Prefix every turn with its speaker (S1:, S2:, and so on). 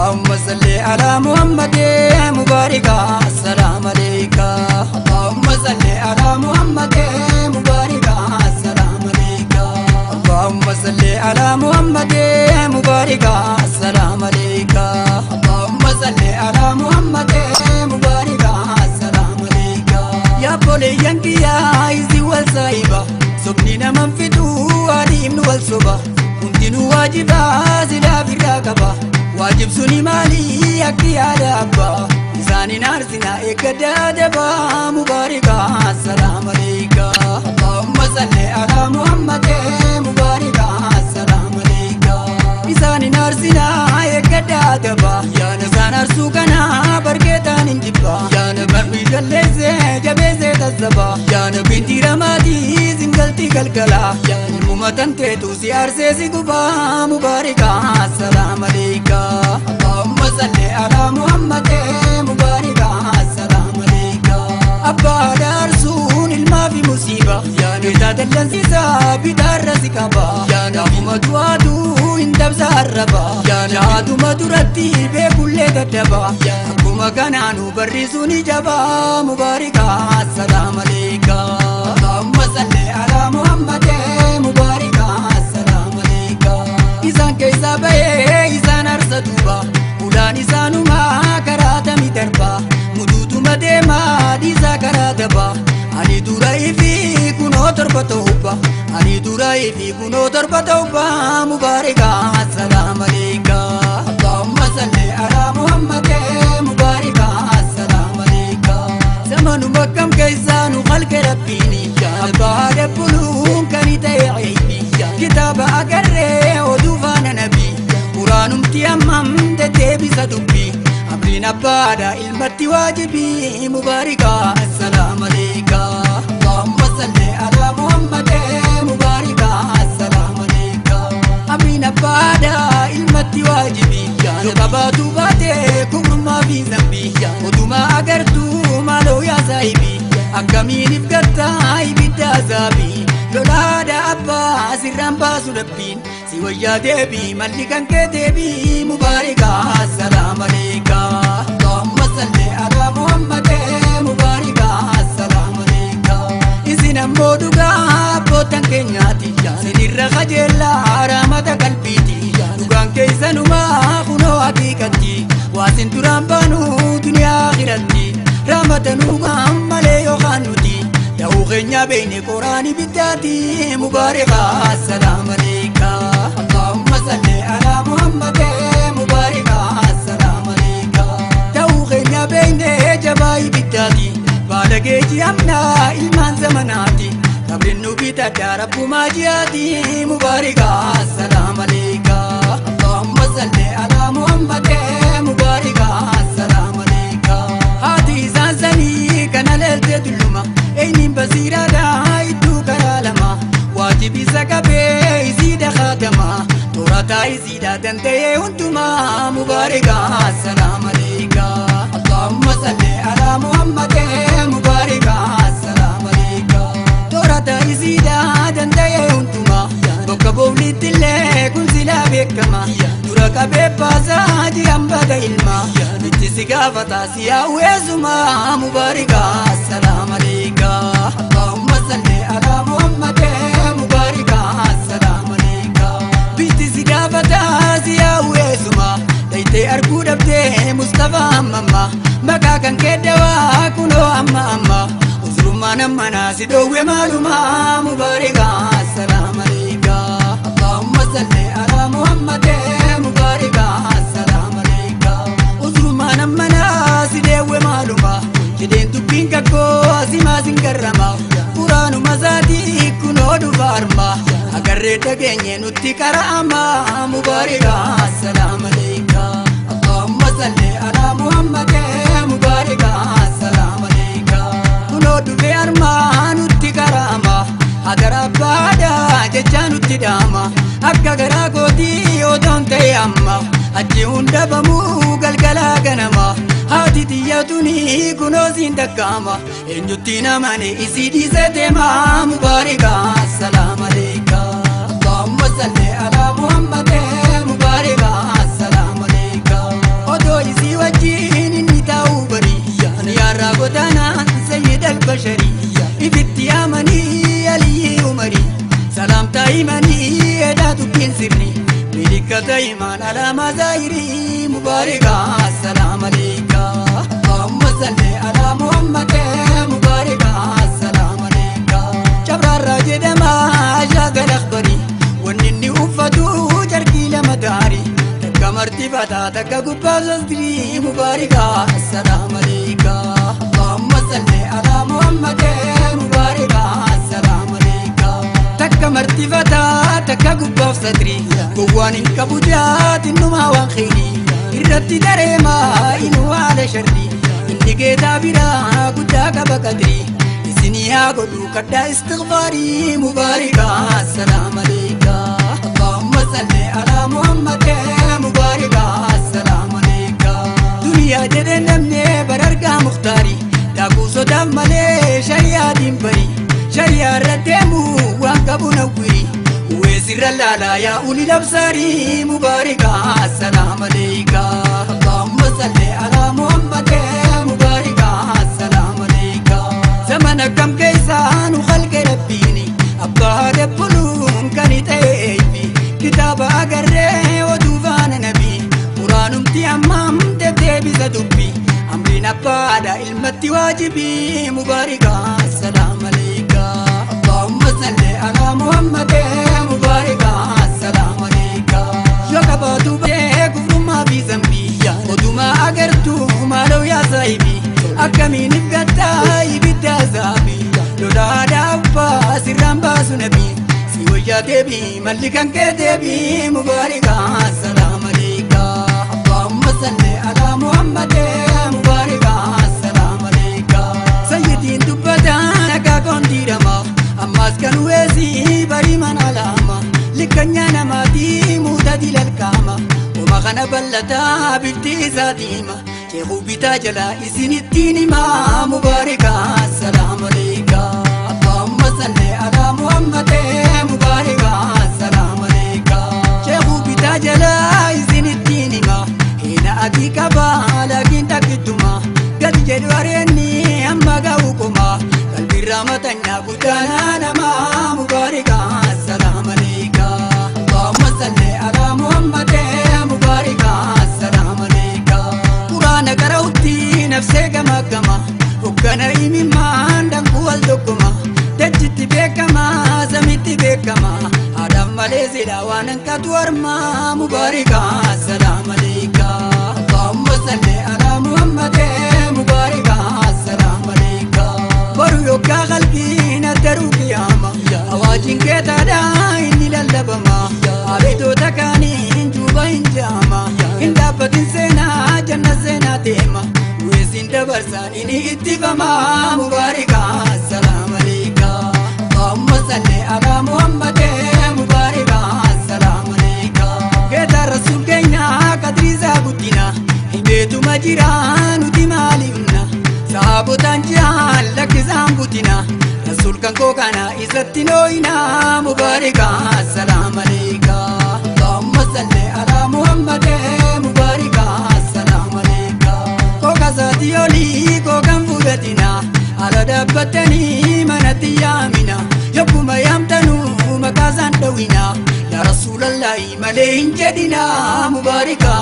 S1: Allahumma salli ala Muhammad mubarika assalamu alayka. Allahumma salli ala Muhammad mubarika assalamu alayka. Allahumma salli ala Muhammad mubarika assalamu alayka. Allahumma salli ala Muhammad mubarika assalamu alayka. Yaa boleeyyan kiyyaa isin wal saahiba, sobni naman fixuu adiimnu wal soba. Hundinuu waajibaa silaaf irraa qaba, waajib suni maali akki yaada abbaa isaanin aarsinaa eeggaddaa jabaa mubaarika assalamu alayka. Allahumma salli ala Muhammad mubaarika assalamu alayka. Isaanin aarsinaa eeggaddaa jabaa, yaana isaan aarsuu kana barkeetaan hin jibbaa, yaana barri jalleessee jabeessee tassabaa, yaana binti ramaatii singaltii galgalaa, ilmuma tanteetu si aarsee si gubaa mubaarika assalamu alayka. Allahumma salli ala Muhammad mubaarika assalamu alayka. Abbaa daarsuun ilmaa fi musiiba, yaana isaa dallansiisaa bitaarra si qaba, yaana akkuma du'aatu hin dabsa arraba, yaana haatuma duratti beekullee daddaba, akkuma kanaanu barriisuun jabaa mubaarika assalamu alayka. Allahumma salli ala Muhammad mubaarika assalamu alayka. Isaan keessaa bahee isaan arsa duuba, ulaan isaanumaa karaa tami darba, mutuutuma deemaa dhiisaa karaa daba. Ani dura ifi kunoo torba ta'ubba, ani dura ifi kunoo torba ta'ubba mubaarika assalamu alayka. Allahumma salli ala Muhammad mubaarika assalamu alayka. Zamanuma kam keessaa nu halke rabbiini, abbaa dabbuluun kan ta'e ceebi, kitaaba agarree oduu faana nabii, quraanumti hammam deddeebisa dubbii, amriin abbaadha ilmatti waajibii mubaarika assalamu alayka. Allahumma salli ala Muhammad mubaarika assalamu alayka. Amriin abbaadha ilmatti waajibii, yoo qabaatu baate kubrummaa fi zambii, oduma agartuu maaloo yaa saahibii, akkamiin if gattaa ibidda azaabii, lolaadha abbaa sirraan baasu rabbiin si wayyaa deebii malli kan kee deebii mubaarika assalamu alayka. Allahumma salli ala Muhammad mubaarika assalamu alayka. Isin ammoo dhugaa abbootan keenyaati, sinirra qajeellaa raamata qalbiiti, dhugaan keessanumaa kunoo haqiiqatti, waasin duraan baanu duniyaa akhiratti, raamatanuu malee yookaan nuti ta'uu keenya beekne qoraani biddaati mubaarika assalamu alayka. Allahumma salli ala Muhammad mubaarika assalamu alayka. Ta'uu keenya beekne jabaa ibiddaati, baala geeji amnaa ilmaan zamanaati, qabrin nu bitadha rabbumaa ji'aati mubaarika assalamu alayka. Allahumma salli ala Muhammad mubaarika assalamu alayka. Haati isaan sanii kana leelte tulluma eenyuun basiiraadha iddoo karaa lama, waajibi isa qabee isiidha kaatama, toorataa isiidha danda'ee hundumaa mubaarika assalamu alayka. Allahumma salli ala Muhammad mubaarika assalamu alayka. Toorataa isiidha danda'ee hundumaa, bakka boolitti illee kun silaa beekama, dura qabee baasaa jiran bada ilma itti si gaafata si yaa'u mubaarika assalamu alayka. Allahumma salli ala Muhammad mubaarika assalamu alayka. Bifti si gaafata si yaa'u daytee arguu dhabdee Mustafaa ammamma maqaa kan kee dawaa kunoo amma amma usrummaan ammanaa si dhoowwe maalumaa mubaarika assalamu alayka. Allahumma salli ala Muhammad mubaarika assalamu alayka. Usrummaan ammanaa si deewwe maaluma jedheen dubbiin kakkoo asimaa sin garrama, quraanuma isaatii kunoo dhufa arma agarree dhageenye nutti qara'ama mubaarika assalamu alayka. Allahumma salli ala Muhammad mubaarika assalamu alayka. Kunoo dhufe armaa nutti qara'ama, hadara abbaadha jecha nutti dhaama, akka garaa kootii otoon ta'e amma achi hunda bamuu galgalaa ganama, haati xiyya tuni kunoo siin takkaama, eenyutti namane isii dhiise deema mubaarika assalamu alayka. Allahumma salli ala Muhammad mubaarika assalamu alayka. jedhanii edaa dubbiin sirri milikata imaan alaamaa zaahirii mubaarika assalaam aleeyka Allahumma salli alaa Muhammad mubaarika assalaam aleeyka Cabraarraa jedhama shaagal akhbarii wanni inni uffatu jarkii lama gaarii takka martifataa takka gubbaa sastrii mubaarika assalaam aleeyka Allahumma salli alaa Muhammad mubaarika assalaam aleeyka takka martifataa takka gubbaaf satrii gowwaan hin qabu jaatinnumaa waan kheyrii irratti dareemaa inuu haala sharrii inni geetaa biraa guddaa qaba qadrii isinii haa godhu kadhaa istighfaarii mubaarika assalaam aleeyka Allahumma salli alaa Muhammad mubaarika assalaam aleeyka duniyaa jedhe namne barargaa muktaarii daakuu sodaaf malee shari'aatiin barii shari'aa irra deemu waan qabu nawwiri weesirra laalaa yaa uli labsaarii mubaarika assalaam aleeyka Allahumma salli alaa Muhammad mubaarika assalaam aleeyka zamana kam keessaa nu khalqe rabbiini abbaa dabbuluun kan ta'eefi kitaaba agarree oduu faana nabii quraanumti ammam deddeebisa dubbii amriin abbaadha ilmatti waajibii mubaarika assalaam aleeyka Allahumma salli alaa Muhammad mubaarika assalaam aleeyka yoo qabaatu bee kufrummaa fi zambii odumaa agartuu maaloo yaa saahibii akkamiin ibgaddaa ibidda azaabii lolaadhaa abbaa sirraan baasu nabii si wayyaa deebii malli kan kee deebii mubaarika assalaam aleeyka Allahumma salli alaa Muhammad mubaarika assalaam aleeyka sayyidiin dubbataa nagaa koondiidhama ammaas kan weesii barii mana lama likkanyaa namaatii muutati lalkaama oma kana bal'ataa bifti isaa diima ceekuu bitaa jalaa isinittiin himaa mubaarika assalaam aleeyka Allahumma salli alaa Muhammad mubaarika assalaam aleeyka ceekuu bitaa jalaa isinittiin himaa hina adii qabaa laakiin takkittuma gadi jedhu areenni amma ga'u koma qalbiirraa matanyaa guddaanaa namaa mubaarika assalaam aleeyka Allahumma salli alaa Muhammad mubaarika assalaam aleeyka quraana qara'utti nafsee gama gama hoggana imimmaan danquu wal tokkoma dachitti beekama samitti beekama haadhaaf malee silaa waan hanqatu harmaa mubaarika assalaam aleeyka Allahumma salli alaa Muhammad mubaarika assalaam aleeyka boru yoggaa qalbiin addaruu qiyaama awaajiin keetaadhaa inni lallabama abitoota kaaniin juuba hin jaama hin dhaabbatin seenaa janna seenaa deema weesiin dabarsaan inni ittifama mubaarika assalaam aleeyka Allahumma salli alaa Muhammad mubaarika assalaam aleeyka geetaa rasuul keenya qadriisaa guddina himeetuma jira nuti maaliifna saabotaan ji'aan lakkisaan butina rasuul kan koo kana isatti nooyina mubaarika assalaam aleeyka Allahumma salli alaa Muhammad mubaarika assalaam aleeyka kooka isaatii olii kookan fudhatina ala dhaabbattanii manatti yaamina yokkuma yaamtanuu maqaa isaan dhowina yaa rasuulallahi malee hin jedhina mubaarika